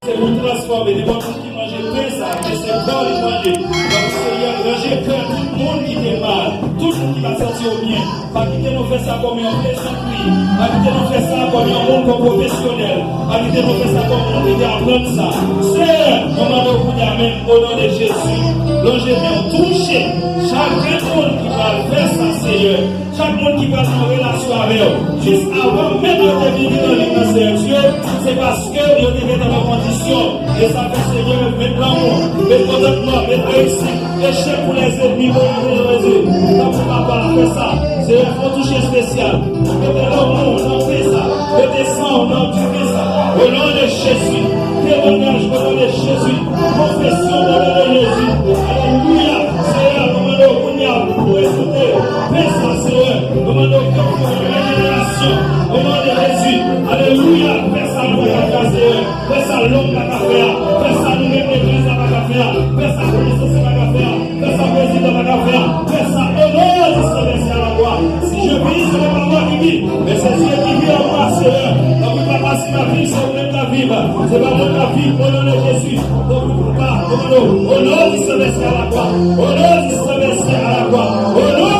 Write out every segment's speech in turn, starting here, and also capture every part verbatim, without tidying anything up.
Se pou transfòme nenpòt moun ki manje pen sa, men se kò li manje. Donk, Senyè, ranje kè tout moun ki te mal, tout moun ki pa santi yo byen. Pa kite nou fè sa kòm yon plezantri. Pa kite nou fè sa kòm yon moun ki pwofesyonèl. Pa kite nou fè sa kòm moun ki te aprann sa. Seyè, nou mande w kounye a menm, o non de Jezi, lonje men w, touche chak grenn moun ki pral fè sa, Seyè. Chak moun ki pral nan relasyon avè w, jis avan menm yo te vini nan liy nan sèk yo, se paske yo te gentan nan kondisyon. E sa fè, Senyè, met lanmou, met kontantman, met reyisit, echèk pou lèzenmi, o non de Jezi. Tanpri, Papa, fè sa. Seyè, fè yon touche espesyal. Mete lanmou nan pen sa. Mete san w nan diven sa. O non de Jezi. Temwayaj, o non de Jezi. Konfesyon, o non de Jezi. Alelouya. Seyè, nou mande w kounye a pou w eskoute. Fè sa, Seyè. Nou mande w fè yon rejenerasyon. O non de Jezi. Alelouya. Fè sa nou pa ka fè, Seyè. Fè sa lòm pa ka fè a. Fè sa nou menm legliz la pa ka fè a. Fè sa konesans pa ka fè a. Fè sa prezidan pa ka fè a. Fè sa o non di Sentespri a lakwa. Si je puis, se pa mwen ki viv, men se Dieu qui vit en moi, Seyè. Tanpri, Papa, si m ap viv, se ou menm k ap viv. Se pa mwen k ap viv, o non de Jezi. Tanpri, Papa, o non, o non di Sentespri a lakwa. O non di Sentespri a lakwa. O non!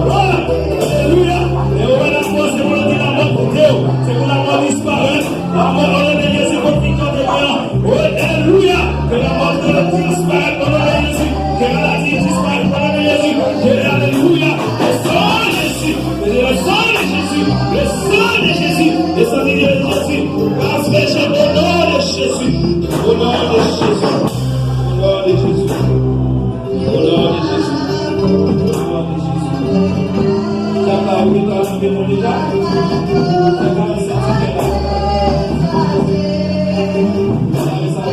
Glwa! Alelouya! E ou wè lamò, se pou yo di lamò koute w. Se pou lamò disparèt. Lamò, o non de Jezi, kot viktwa te gen an. Alelouya! Ke lamò disparèt, o non de Jezi. Ke maladi disparèt, o non de Jezi. Ke, alelouya! Le sang de Jésus. Le sang de Jésus. Le sang de Jésus. Le sang de Jésus. Aspergé au nom de Jésus. Au nom de Jésus. Au nom de Jésus. O non de Jezi. O non de Jezi. Dyab la, ou gentan rantre nou deja? Sa ka nan senti kè la. Sa, sa.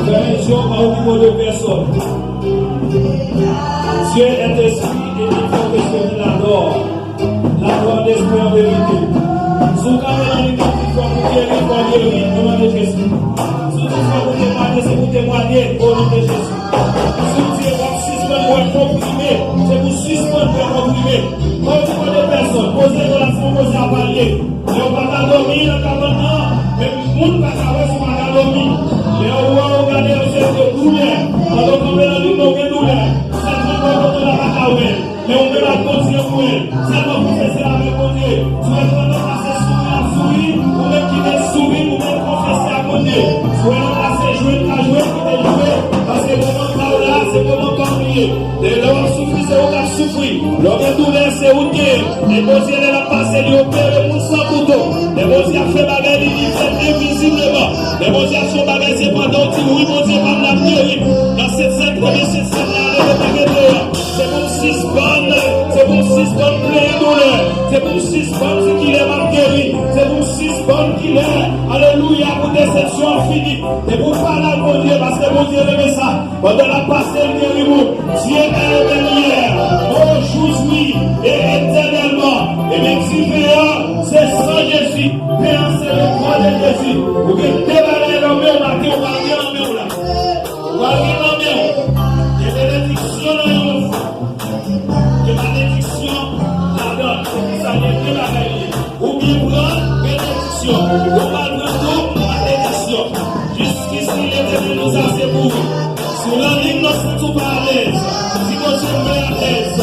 Fèmen je w, pa okipe w de pèsòn. Dieu est esprit et il faut que celui l'adore. Ladwa dèspri an verite. Si w kanpe nan li, w di fòk ou geri, fòk w geri, o non de Jezi. Si w di fòk ou temwanye, se pou w temwanye, o non de Jezi. Si w di w ap sispann bwè konprime, se pou w sispann bwè konprime. Pa okipe w de pèsòn, poze w la, se yon koze apa l ye. Lè w pa ka dòmi nan kabann nan, menm moun pa ka wè si w pa ka dòmi. Lè w wè w gade w se de doulè, pandan w kanpe nan li, w gen doulè. Sèlman bò kote w la pa ka wè l. Men ou menm ak Bondye ou ye. Sèlman konfese l avèk Bondye. Si w wè pandan w pase souri, l ap souri, ou menm kite l souri, ou menm konfese ak Bondye. Si w wè l ap pase jwe, l ka jwe, kite l jwe. Paske moman pa w la, se moman pa w li ye. Lè w ap soufri, se ou k ap soufri. Lè w gen doulè, se ou k genyen. Men Bondye, lè l ap pase, li opere moun san kouto. Lè Bondye ap fè bagay, li, li fè l envizibleman. Lè Bondye ap fè yon bagay, se pandan w di, wi, Bondye pa m, l ap geri. Nan Sent Sèn, premye Sent Sèn la, lè yo te mete an. Se pou m sispann, se pou m sispann plenyen doulè. Se pou m sispann di kilè m ap geri. Se pou m sispann kilè, alelouya, pou desepsyon an fini. Depi w pale ak Bondye, paske Bondye renmen sa. Pandan l ap pase, l geri moun. Dieu est le même hier, aujourd'hui et éternellement. Ebyen, diven an, se san Jezi. Pen an, se le kò de Jezi. Ou gen de bagay nan men w maten, ou pa gen nan men w la. Ou pa gen nan men w. Gen benediksyon nan yon. Gen malediksyon ladan l. Se pou sa gen de bagay li ye. Ou byen pran benediksyon, ou mal pran tou malediksyon. Jusqu'ici, l'Éternel nous a secourus. Si w nan liy nan, santi w pa alèz, di Bondye m vle alèz.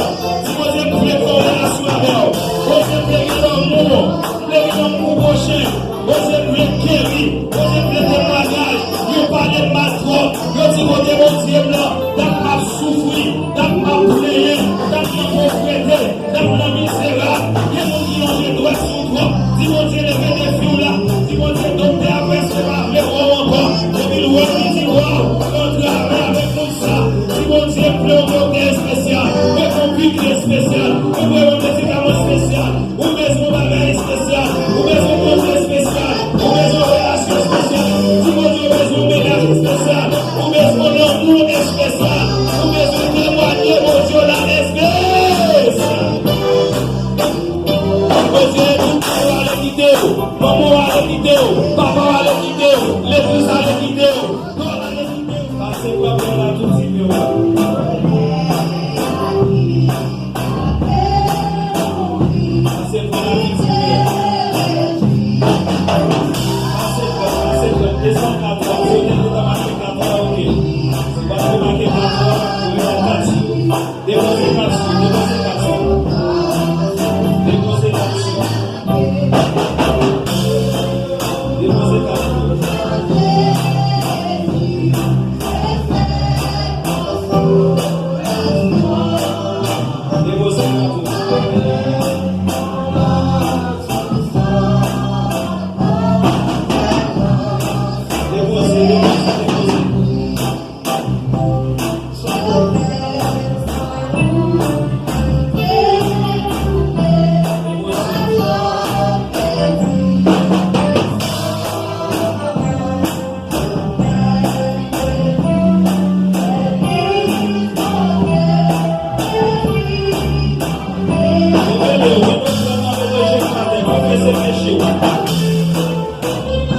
Di Bondye m vle fè yon relasyon avè w. Bondye m vle gen lanmou. M vle gen lanmou pou pwochen. Bondye m vle geri. Bondye m vle temwayaj. Yo pale m mal twòp. Yo di kote Bondye m nan. Dat m ap soufri. Dat m ap plenyen. Dat m nan povrete. Dam nan mizerab, gen moun ki lonje dwèt sou ou twòp. Di Bondye leve defi w la. Di Bondye doktè a prèske pa vle wè w ankò. Depi l wè w, li di, waw, fè yon travay avèk moun sa. Di Bondye m vle yon doktè espesyal, mete yon piki espesyal, mwen vle yon medikaman espesyal. Ou bezwen yon bagay espesyal, ou bezwen yon koze espesyal, ou bezwen yon relasyon espesyal. Di Bondye ou bezwen yon mennaj espesyal, ou bezwen yon lanmou espesyal, ou bezwen temwanye Bondye w la espesyal. Bondye, ou ale kite w, manman w ale kite w, papa w ale kite w, legliz ale kite w, kò w ale kite w. Pase pran pè la tout ti pè w la.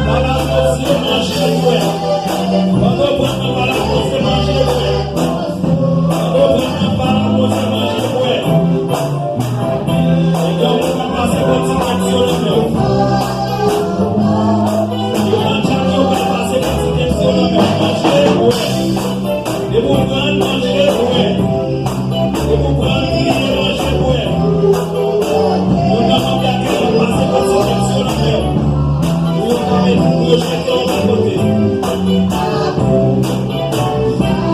Pale ak Bondye, manje, bwè. Pandan w pran nan, pale ak Bondye, manje, bwè. Pandan w pran nan, pale ak Bondye, manje, bwè. Gen yon moun k ap pase pran ti kèk sou lanmè w. Gen yon djab yo pral pase pran ti kèk sou lanmè w. Manje, bwè. Depi w pran, manje, bwè. Depi w pran, kriye, manje, bwè. Yon nan manm lakay la pase pran ti kèk sou lanmè w. Ou yo ka met, ou yo jete w bò kote.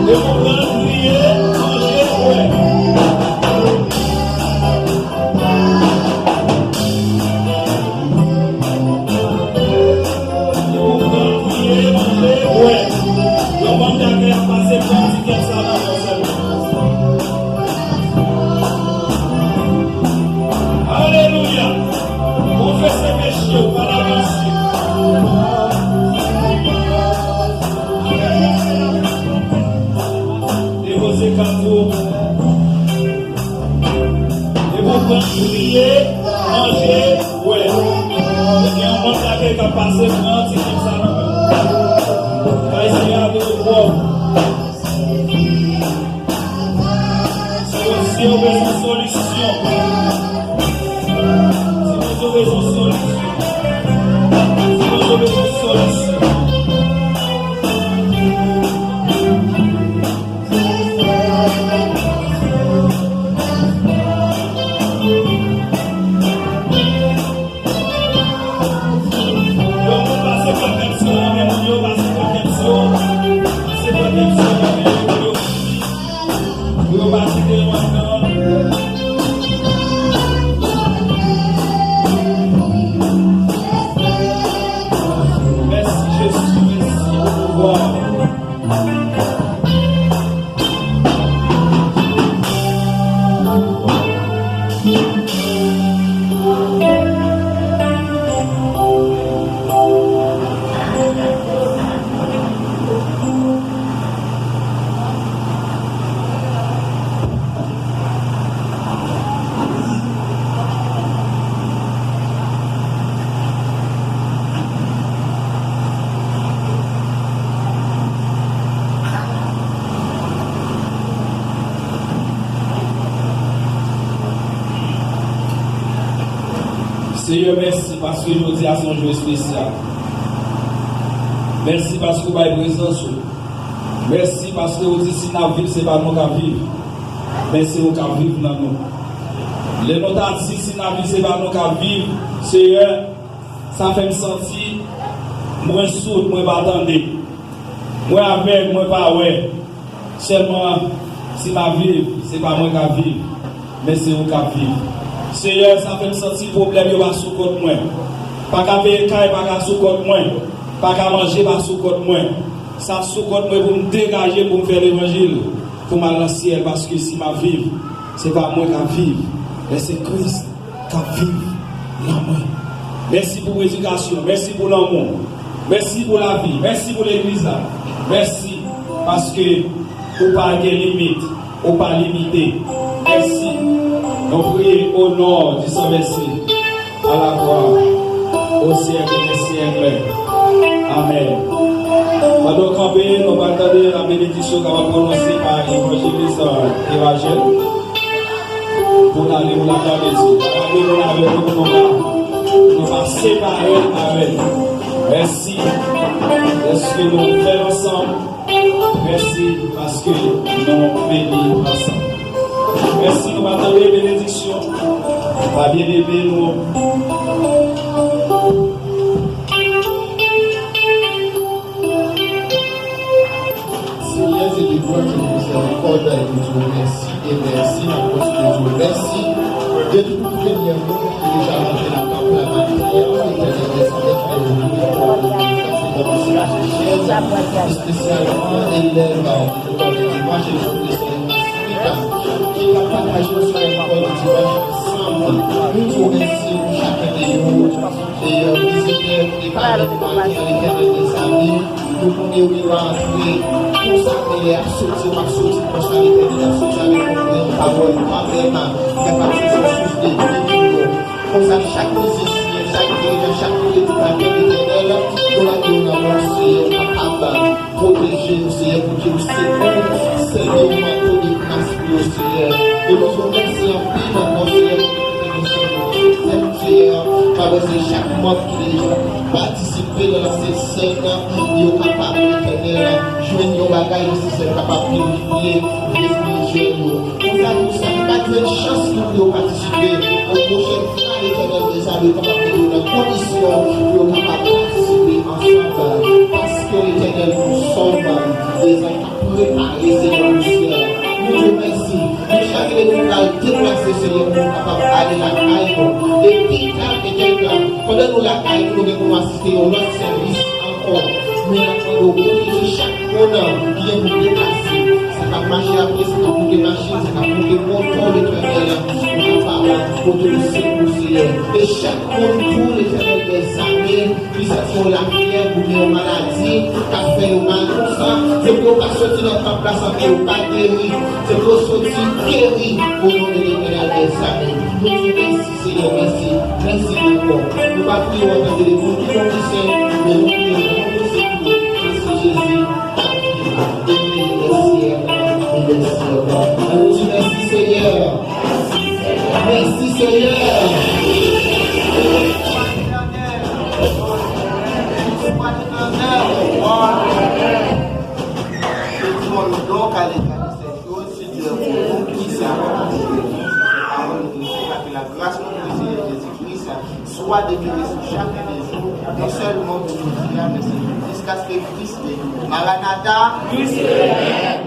Depi w pran, kriye, manje, bwè. Depi w pran, kriye, manje, bwè. Yon manm lakay la pase pran ti kèk sa nan men w sèlman. Alelouya! Konfese peche w, pale ak Bondye. Depoze kat ou. Depi w pran, kriye, manje, bwè. Gen yon manm lakay k ap pase pran ti kèk sa nan men w. Kay Senyè a te repò. Si w, si w bezwen solisyon, si w bezwen solisyon, si w bezwen solisyon. Yo, moun pase pran kèk sou lanmè moun yo, pase pran kèk sou, pase pran kèk sou lanmè moun yo. Pou yo pa kite yo anndan. Mèsi, Jezi, mèsi pou pouvwa. Senyè, mèsi paske jodi a se yon jou espesyal. Mèsi paske w bay prezans ou. Mèsi paske ou di si n ap viv, se pa nou k ap viv, men se ou k ap viv nan nou. Lè nou ta di si n ap viv, se pa nou k ap viv, Senyè, sa fè m santi mwen soud, mwen pa tande. Mwen avèg, mwen pa wè. Sèlman, si m ap viv, se pa mwen k ap viv, men se ou k ap viv. Senyè, sa fè m santi pwoblèm yo pa sou kont mwen. Pa ka peye kay, pa ka sou kont mwen. Pa ka manje, pa sou kont mwen. Sa sou kont mwen pou m degaje, pou m fè levanjil, pou m al nan syèl, paske si m ap viv, se pa mwen k ap viv, men se Kris k ap viv nan mwen. Mèsi pou predikasyon, mèsi pou lanmou, mèsi pou lavi, mèsi pou legliz la. Mèsi paske ou pa gen limit, ou pa limite. Mèsi. Nou priye au nom du Saint Esprit. À la gloire au siècle des siècles. Amèn. Pandan w kanpe, nou pral tande la benediksyon k ap pwononse pa evanjelis, euh, Evajèl. Pou n ale, pou n aklame Dye. Aklame moun avèk nou pou nou pa, nou pa separe avè l. Mèsi. Dèske nou fè l ansanm. Mèsi paske nou beni ansanm. Mèsi, nou va tande benediksyon pa byeneme nou. Senyè Dye de glwa, Dye de mizèrikòd, nou di w mèsi e mèsi, n ap kontinye di w mèsi. Benediksyon Senyè nou ki deja monte nan tanp la maten an, Letènèl dèzame fè yo vini pou yon bèl sèvis espesyalman elèv lekòl de dimanch e pwofesè yo answit ki ka pataje yon sèl lekòl de dimanch ansanm. Nou di w mèsi pou chakun de yo. E, euh, vizitè ki pale pou maten an, Letènèl dèzame, nou konnen yo gen dwa antre konsa, men lè y ap soti, yo p ap soti konsa, Letènèl, y ap soti avèk yon grenn pawòl kanmenm, ki ka pase sou sous de vi pou yo. Konsa, chak mizisyen, chak dirijan, chak predikatè, Letènèl, nou lage yo nan men w, Seyè, ou kapab pwoteje yo, Seyè, pou ke ou sekou, sèvi yon manto de gras pou yo, Seyè. E nou di w mèsi anpil ankò, Seyè, pou tout benediksyon nou resevwa, Seyè, pa bezwen chak manm ki deja patisipe nan lanse sèn nan, yo kapab, Letènèl, jwenn yon bagay nesesè, kapab pirifye vi espirityèl yo. Konsa tou, sa ki pa t jwenn chans pou yo patisipe, yon pwochèn fwa, Letènèl, dèzame, yo kapab mete yo nan kondisyon pou yo kapab patisipe ansanm, paske, Letènèl, nou sòm dèzame k ap prepare, Seyè, pou syèl. Nou di w mèsi. Nou chak ki depi pral deplase, Seyè, pou nou kapab ale lakay nou. E pi ta, petèt, pandan nou lakay nou, nou gen pou nou asiste yon lòt sèvis ankò. Men n ap mande w pwoteje chak moun ki gen pou deplase. Sa k ap mache a pye, sa k ap moute machin, sa k ap moute moto, Letènèl, ou kapab pote nou sekou, Seyè. E chak moun tou, Letènèl dèzame, ki santi yon lafyèv oubyen yon maladi k ap fè yo mal konsa, se pou yo pa soti nan tanp la san ke yo pa geri. Se pou yo soti geri o non de Letènèl dèzame. Nou di w mèsi, Seyè, mèsi. Mèsi ankò. Nou pa priye w antan ke de moun ki bon ki sen, men nou priye w nan non de Sekou, Kris Jezi, k ap viv e reye dè syèk e dè syèk. Ann di mèsi, Seyè. Mèsi, Seyè. Swa demere sou chak de nou, non sèlman pou jodi a, men se jiskaske Kris vini. Maranata! Kris vini!